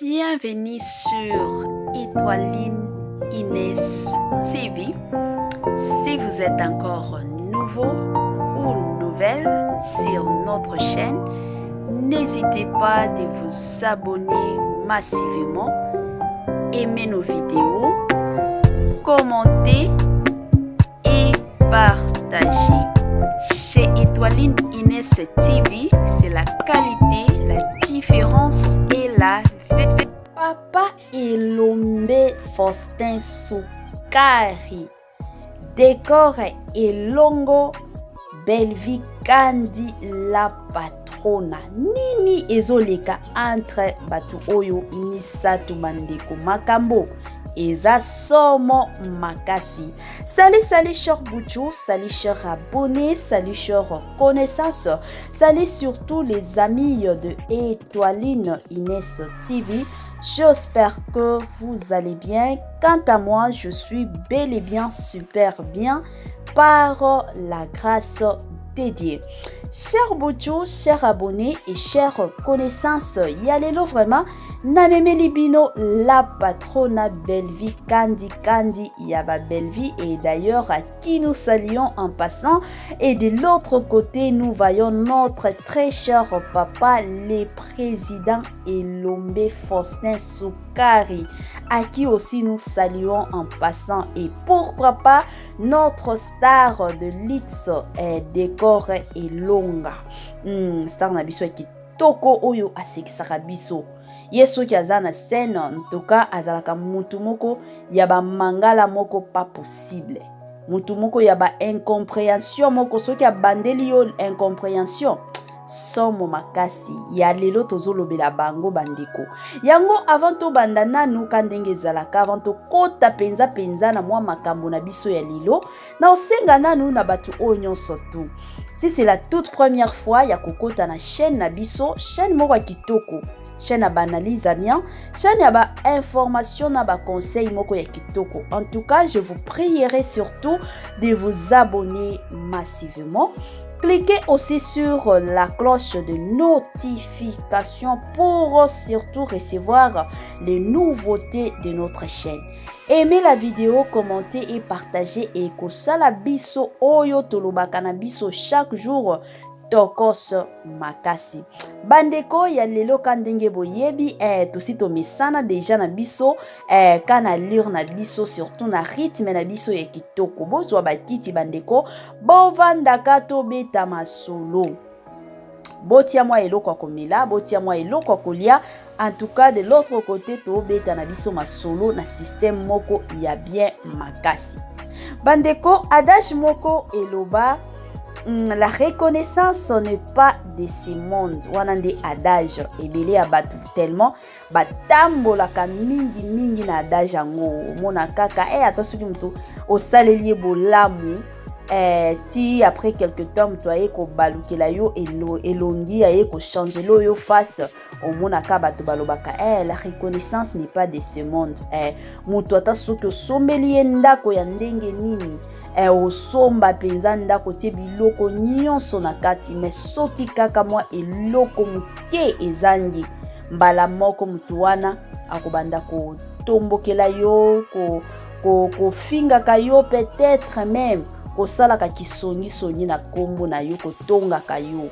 Bienvenue sur Étoiline Inès TV. Si vous êtes encore nouveau ou nouvelle sur notre chaîne, n'hésitez pas de vous abonner massivement, aimer nos vidéos, commenter et partager. Chez Étoiline Inès TV, c'est la qualité, la différence et la Papa Elombe Faustin Sukari, Décor Elongo, Bellevue Kandi la patrona. Nini ezoleka entre bato oyo misato bandeko makambo eza somo makasi. Salut, salut, cher Bouchou, salut, cher abonné, salut, cher connaissance, salut surtout les amis de Étoiline Inès TV. J'espère que vous allez bien. Quant à moi, je suis bel et bien super bien par la grâce de Dieu. Cher Bouchou, cher abonné et chère connaissance, ya lelo vraiment namemeli bino la patrona Bellevue Kandi Kandi ya ba Bellevue et d'ailleurs à qui nous saluons en passant. Et de l'autre côté, nous voyons notre très cher papa, le président Elombe Faustin Soukari, à qui aussi nous saluons en passant. Et pourquoi pas notre star de l'X eh, Décor Elonga. Star na biso ya kitoko oyo asekisaka biso. Ye soki aza na scène, en tout cas azalaka mutu moko ya bamangala moko pas possible, mutu moko ya ba incompréhension moko. Soki abandeli yo incompréhension, somo makasi. Ya lelo tozolobela bango bandeko yango. Avant tobanda nanu ka ndenge ezalaka, avant tokɔta mpenza mpenza na mwa makambo na biso ya lelo, na osenga nanu na bato oyo nyonso tu, si c'est la toute première fois ya kokɔta na chaîne na biso, chaîne moko ya kitoko, chaîne ya baanalyse ya bien, chaîne ya bainformation na baconseil moko ya kitoko, en tout cas je vous prierai surtout de vous abonner massivement. Cliquez aussi sur la cloche de notification pour surtout recevoir les nouveautés de notre chaîne. Aimez la vidéo, commentez et partagez et kosala biso oyo tolobaka na biso chaque jour tokos makasi. Bandeko, ya lelo ka ndenge boyebi tosi tomesana déjà na biso ka na lire na biso, surtout na rythme na biso ya kitoko. Bozwa bakiti bandeko, bovandaka, tobeta masolo, botia mwa eloko ya komela, botia mwa eloko ya kolia. En tout cas, de l'autre côté tobeta na biso masolo na système moko ya bien makasi. Bandeko, adage moko eloba la reconnaissance n'est pas de ce monde. Wana nde adage ebele ya bato tellement batambolaka mingimingi na adage yango. Omona kaka ata soki moto osaleli ye bolamu ti après quelque temps moto aye kobalukela yo elongi, aye kochanger oyo face. Omonaka bato balobaka la reconnaissance n'est pas de ce monde. Moto ata soki osombeli ye ndako ya ndenge nini, osomba mpenza ndako, tie biloko nyonso na kati, mais soki kaka mwa eloko moke ezangi, mbala moko motu wana akobanda kotombokela yo, kofingaka yo, peut-être même kosalaka kisongisongi na nkombo na yo, kotongaka yo.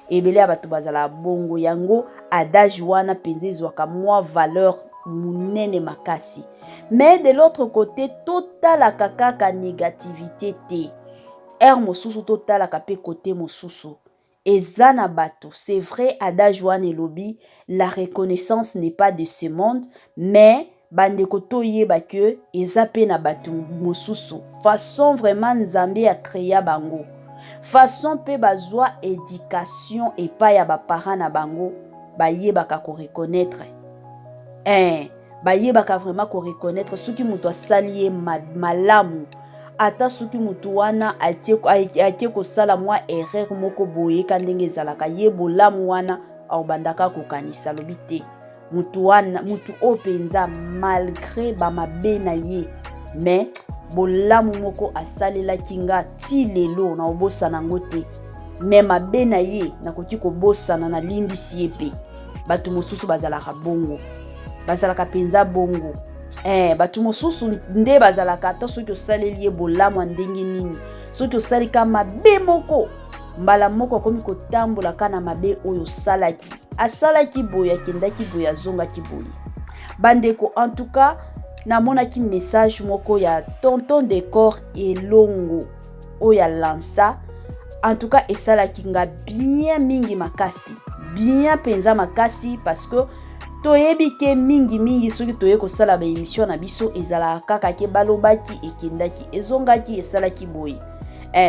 Ebele ya bato bazala bongo. Yango adage wana mpenza ezwaka mwa valeur monene makasi. Mais de l'autre côté, totalaka kaka négativité te. Ere mosusu totalaka mpe côté mosusu. Eza na bato, c'est vrai, adage wana elobi la reconnaissance n'est pas de ce monde, mais bandeko, toyeba ke eza mpe na bato mosusu, façon vraiment Nzambe acréa bango, façon mpe bazwa éducation epai ya baparent na bango, bayebaka koreconnaître, bayebaka vraiment koreconnaître soki moto asali ye malamu. Ata soki motu wana atie kosala mwa erreur moko boye, ka ndenge ezalaka, ye bolamu wana akobandaka kokanisa, alobi te, motu wana, motu oyo mpenza, malgré bamabe na ye, mais bolamu moko asalelaki nga ti lelo na kobosana yango te. Mais mabe na ye nakoki kobosana, nalimbisi ye mpe. Bato mosusu bazalaka bongo, bazalaka mpenza bongo. Bato mosusu nde bazalaka, ata soki osaleli ye bolamu ya ndenge nini, soki osali ka mabe moko, mbala moko akomi kotambola ka na mabe oyo osalaki. Asalaki boye, akendaki boye, azongaki boye. Bandeko, en tout cas namonaki message moko ya tonton Décor Elongo oyo alansa. En tout cas esalaki nga bien mingi makasi, bien mpenza makasi, parce que toyebi ke mingimingi soki toye kosala baémission na biso, ezalaka kaka ke balobaki, ekendaki, ezongaki, esalaki boye.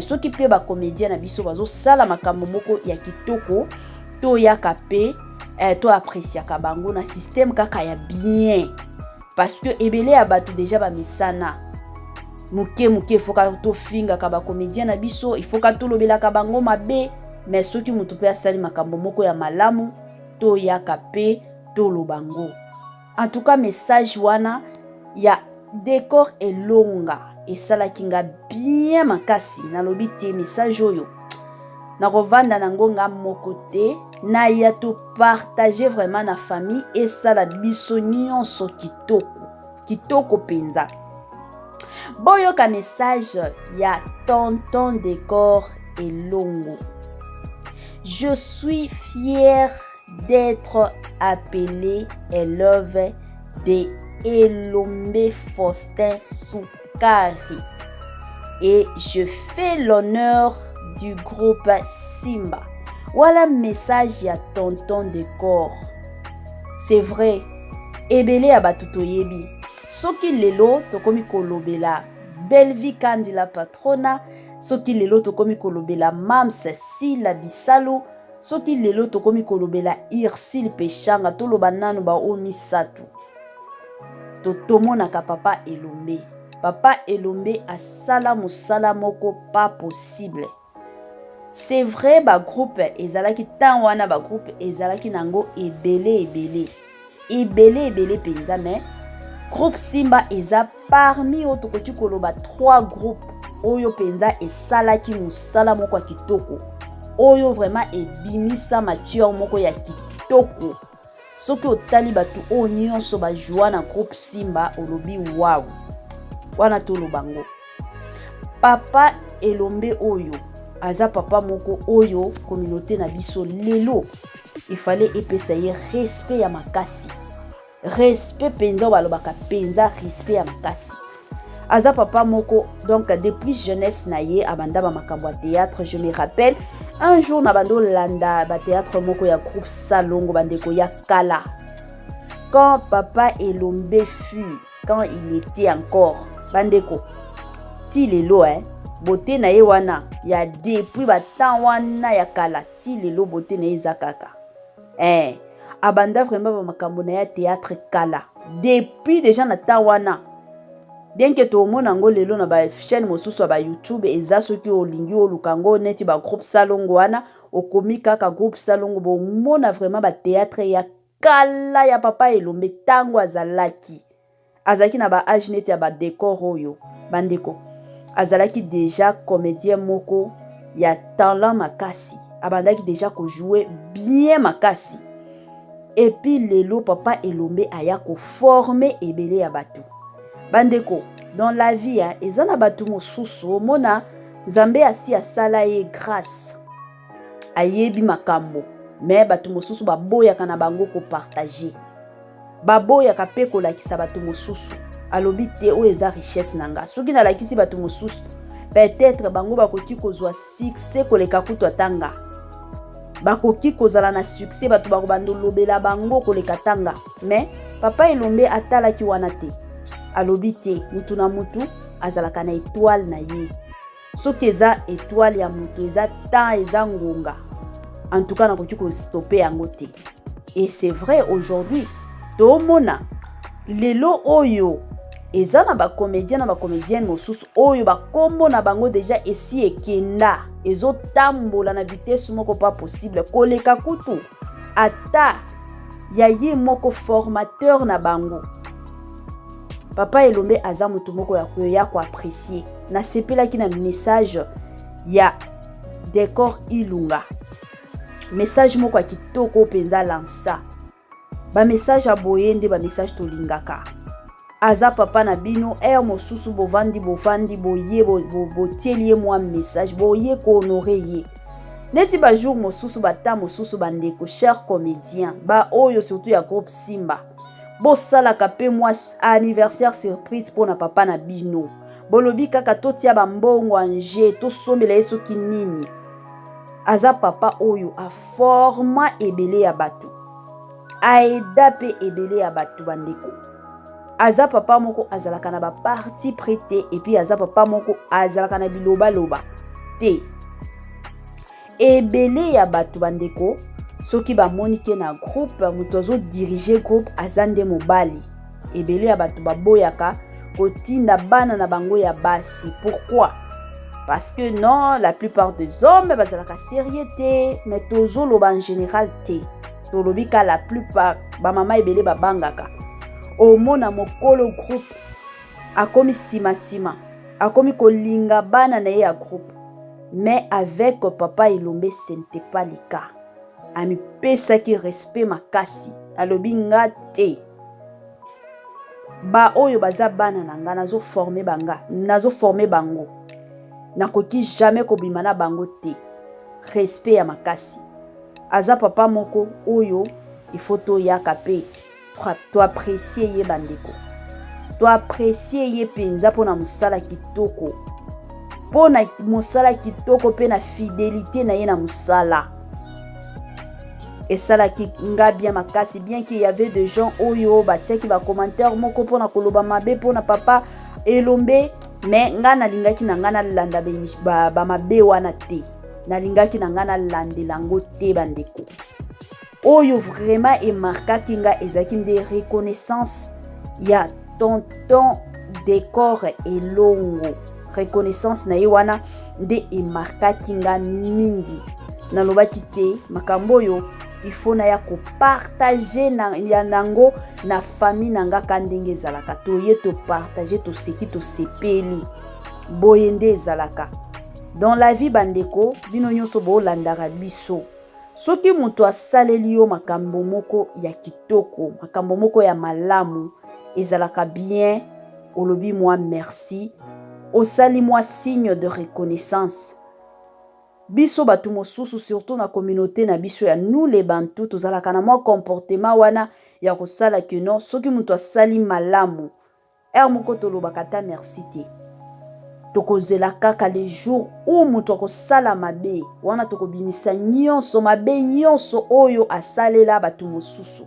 Soki mpe bacomédien na biso bazosala makambo moko ya kitoko, toyaka mpe toappréciaka bango na système kaka ya bien, parce que ebele ya bato déjà bamesana moke moke. Efoka tofingaka bacomédien na biso, efoka tolobelaka bango mabe, mais soki moto mpe asali makambo moko ya malamu, toyaka mpe toloba ngo. En tout cas message wana ya Décor Elonga esalaki nga bien makasi. Nalobi te, message oyo nakovanda nango nga moko te, naya topartage vraiment na famille, esala biso nyonso kitoko, kitoko mpenza. Boyoka message ya tonton Décor Elongo: "Je suis fier d'être appelé élève de Elombe Faustin Soukari et je fais l'honneur du groupe Simba." Voilà message ya tonton Décor. C'est vrai, ebele ya bato toyebi, soki lelo tokomi kolobela Bellevie Kandila Patrona, soki lelo tokomi kolobela Mams Sila Bisalo, soki lelo tokomi kolobela Ursile Peshanga, toloba nanu baoyo misato, tomonaka papa Elombe. Papa Elombe asala mosala moko pas possible. C'est vrai, bagroupe ezalaki ntango wana, bagroupe ezalaki nango ebele ebele ebele ebele mpenza, mais groupe Simba eza parmi oyo tokoki koloba trois groupe oyo mpenza esalaki mosala moko ya kitoko, oyo vraiment ebimisa matière moko ya kitoko. Soki otali bato oyo nyonso bajwa na groupe Simba, olobi waw. Wana toloba ngo, papa Elombe oyo aza papa moko oyo communauté na biso lelo efale epesa ye respect ya makasi, respect mpenza oyo balobaka mpenza, respect ya makasi. Aza papa moko, donc depuis jeunesse na ye abanda bamakambo ya théâtre. Je me rappelle un jour na bando olanda bathéâtre moko ya groupe Salongo, bandeko ya kala, quand papa Elombe fut, quand il était encore, bandeko, ti lelo, beauté na ye wana ya depuis batemps wana ya kala, ti lelo beauté na ye eza kaka. Abanda vraiment bamakambo na ye ya théâtre kala, depuis déjà na temps wana, bien que tomona yango lelo na bachaîne mosusu ya baYouTube. Eza soki olingi oluka yango neti bagroupe Salongo wana, okomi kaka groupe Salongo, bomona vraiment bathéâtre ya kala ya papa Elombe, ntango azalaki na baage neti ya badécor oyo. Bandeko, azalaki déjà comédien moko ya talent makasi, abandaki déjà kojouer bien makasi. Et puis lelo papa Elombe aya koformer ebele ya bato. Bandeko, dans la vie, hein, eza na bato mosusu omona Nzambe asi asala ye grâce, ayebi makambo, mais bato mosusu baboyaka na bango kopartager, baboyaka mpe kolakisa bato mosusu. Alobi te, oyo eza richesse na nga, soki nalakisi bato mosusu, peut-être bango bakoki kozwa succès koleka kutu ata nga, bakoki kozala na succès, bato bakobanda olobela bango koleka tanga. Mais papa Elombe atalaki wana te. Alobi te, mutu na mutu azalaka na étoile na ye. Soki eza étoile ya mutu, eza temps, eza ngonga, en tout cas nakoki kostopper yango te. Et c'est vrai, aujourd'hui toomona lelo oyo eza na bacomédien na bacomédienne mosusu oyo bakombo na bango déjà esi ekenda, ezotambola na vitesse moko pas possible, koleka kutu ata ya ye moko formateur na bango. Papa Elombe aza motu moko ya koya koapprécier. Nasepelaki na message ya Décor Ilunga, message moko ya kitoko mpenza lansa. Bamessage ya boye nde bamessage tolingaka. Aza papa na bino, heure mosusu bovandi bovandi boye botieli ye mwa message, boye kohonorer ye. Neti bajour mosusu, bata mosusu, bandeko, cher comédien, baoyo surtout ya groupe Simba, bosalaka mpe mwa anniversaire surprise mpona papa na bino. Bolobi kaka totia bambongo anje, tosombela ye soki nini. Aza papa oyo aforma ebele ya bato, aeda mpe ebele ya bato. Bandeko, aza papa moko azalaka na baparti pris te, et puis aza papa moko azalaka na bilobaloba te. Ebele ya bato, bandeko, soki bamoni ke na groupe moto azodirige groupe aza nde mobali, ebele ya bato baboyaka kotinda bana na bango ya basi. Pourquoi? Parce que non, la plupart des hommes bazalaka sérieux te. Mais tozoloba en général te, tolobi ka la plupart. Bamama ebele babangaka. Omona mokolo groupe akomi nsima-nsima, akomi kolinga bana na ye ya groupe. Mais avec papa Elombe, ce n'était pas le cas. Amipesaki respect makasi. Alobi: "Nga te, baoyo baza bana na nga, nazoforme banga, nazoforme bango, nakoki jamais kobima na bango te." Respect ya makasi. Aza papa moko oyo il faut toyaka mpe toapprécie ye. Bandeko, toapprécie ye mpenza mpona mosala kitoko, mpona mosala kitoko mpe na fidélité na ye na mosala. Esalaki nga bien makasi, bien qu'il y avait des gens oyo batiaki bacommentaire moko mpona koloba mabe mpona papa Elombe, mais nga nalingaki na nga nalanda bamabe wana te, nalingaki na nga nalandela yango te. Bandeko, oyo vraiment emarkaki nga ezalaki nde reconnaissance ya tonton Décor Elongo. Reconnaissance na ye wana nde emarkaki nga mingi. Nalobaki te, makambo oyo il faut naya kopartage na, ya nango na famille na nga. Ka ndenge ezalaka, toye topartage, toseki, tosepeli. Boye nde ezalaka dans la vie. Bandeko, bino nyonso bolandaka biso, soki moto asaleli yo makambo moko ya kitoko, makambo moko ya malamu, ezalaka bien olobi mwa merci, osali mwa signe de reconnaissance. Biso bato mosusu, surtout na communauté na biso ya nous les Bantu, tozalaka na mwa comportement wana ya kosala ke non, soki moto asali malamu, heure moko tolobaka ata merci te. Tokozela kaka le jour où moto akosala mabe wana, tokobimisa nyonso, mabe nyonso oyo asalela bato mosusu,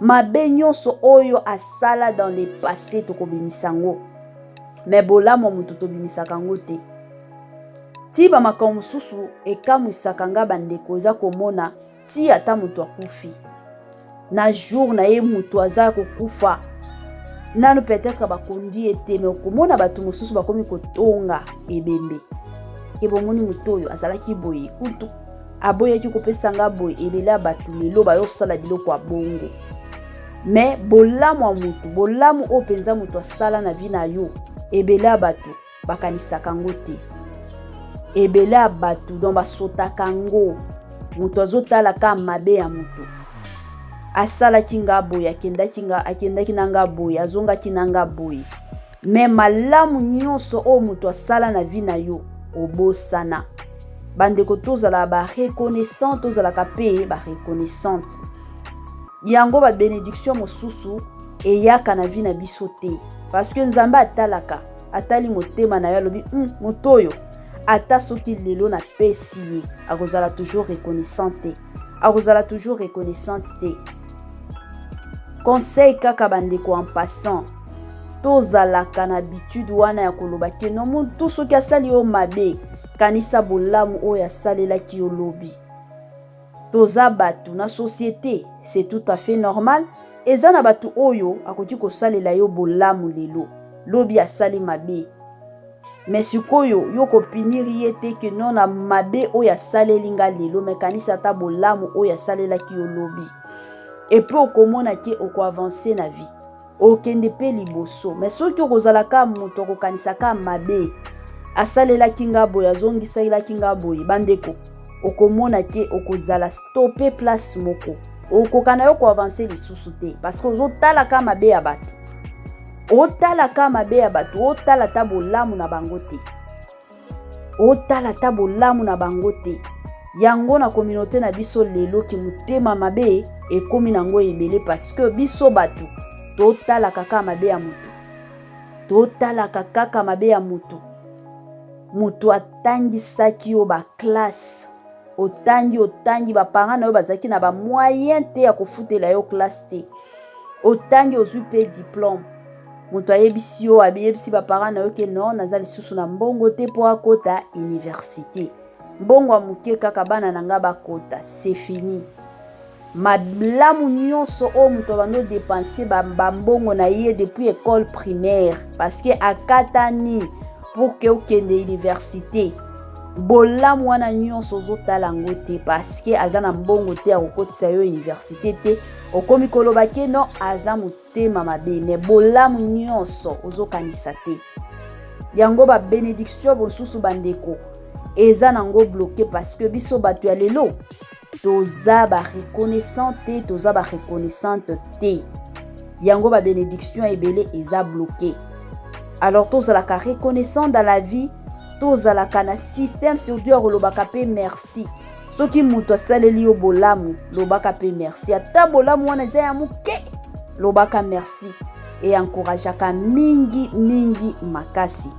mabe nyonso oyo asala dans le passé, tokobimisa yango. Mais bolamu ya moto, tobimisaka yango te. Ti bamakambo mosusu ekamwisaka nga, bandeko, eza komona ti ata moto akufi, na jour na ye moto aza kokufa nanu, peut-être bakondi ye te, mais okomona bato mosusu bakomi kotonga ebembe ke bomoni moto oyo azalaki boye, kutu aboyaki kopesa nga boye. Ebele ya bato lelo bayosala biloko ya bongo. Mais bolamu ya motu, bolamu oyo mpenza moto asala na vie na yo, ebele ya bato bakanisaka yango te. Ebele ya bato donc basotaka yango. Moto azotala ka mabe ya moto: asalaki nga boye, akendaki nga, akendaki na nga boye, azongaki na nga boye. Mais malamu nyonso oyo moto asala na vie na yo, obosana. Bandeko, tozala bareconnaissant, tozalaka mpe bareconnaissante. Yango babénédiction mosusu eyaka na vie na biso te, parce que Nzambe atalaka, atali motema na yo, alobi: moto oyo, ata soki lelo napesi ye, akozala toujours reconnaissant te, akozala toujours reconnaissante te." Conseil kaka, bandeko, en passant, tozalaka na habitude wana ya koloba ke no, motu soki asali yo mabe, kanisa bolamu oyo asalelaki yo lobi. Toza bato na société, c'est tout à fait normal. Eza na bato oyo akoki kosalela yo bolamu lelo, lobi asali mabe. Mais sikoyo yo kopunir ye te ke no, na mabe oyo asaleli nga lelo. Mais kanisa ata bolamu oyo asalelaki yo lobi, et puis okomona ke okoavance na vie, okende mpe liboso. Mais soki okozala ka moto akokanisa ka mabe, asalelaki nga boye, azongisalelaki nga boye, bandeko, okomona ke okozala stoppé place moko. Okoka na yo koavancer lisusu te parce que ozotalaka mabe ya bato, otalaka mabe ya bato, otala ta bolamu na bango te, otala ta bolamu na bango te. Yango na communauté na biso lelo, ki motema mabe ekomi nango ebele parce que biso bato totalaka kaka mabe ya motu, totalaka kaka mabe ya motu. Moto atangisaki yo baclasse, otangi, otangi, baparent na yo bazalaki na bamoyen te ya kofutela yo classe te. Otangi, ozwi mpe diplôme. Moto ayebisi yo, ayebisi baparent na yo ke non, naza lisusu na mbongo te mpo akota université, mbongo ya moke kaka bana na nga bakota. C'est fini. Malamu nyonso oyo moto abandi odépenser bambongo na ye depuis école primaire parce que akatani pour ke okende université, bolamu wana nyonso ozotala yango te parce que aza na mbongo te ya kokotisa yo université te. Okomi koloba ke non, aza motema mabe, mais bolamu nyonso ozokanisa te. Yango babénédiction mosusu, bandeko, eza nango bloqué parce que biso bato ya lelo toza bareconnaissant te, toza bareconnaissante te. Yango babénédiction ebele eza bloqué. Alors tozalaka reconnaissant dans la vie, tozalaka na système surtout ya kolobaka mpe merci. Soki moto asaleli yo bolamu, lobaka mpe merci. Ata bolamu wana eza ya moke, lobaka merci, eencourageaka mingi mingi makasi.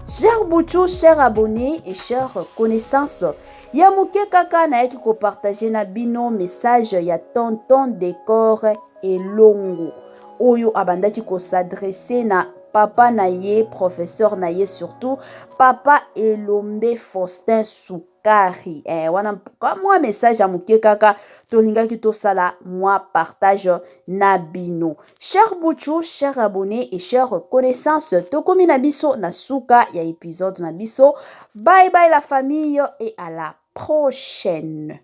Cher Buchu, cher abonné et cher connaissance, ya moke kaka nayaki kopartager na bino message ya tonton Décor Elongo oyo abandaki kos'adresser na papa na ye, professeur na ye, surtout papa Elombe Faustin Sukari. Wana mwa message ya moke kaka tolingaki tosala mwa partage na bino. Cher Buchu, cher abonné et cher connaissance, tokomi na biso na suka ya épisode na biso. Bye bye la famille et à la prochaine.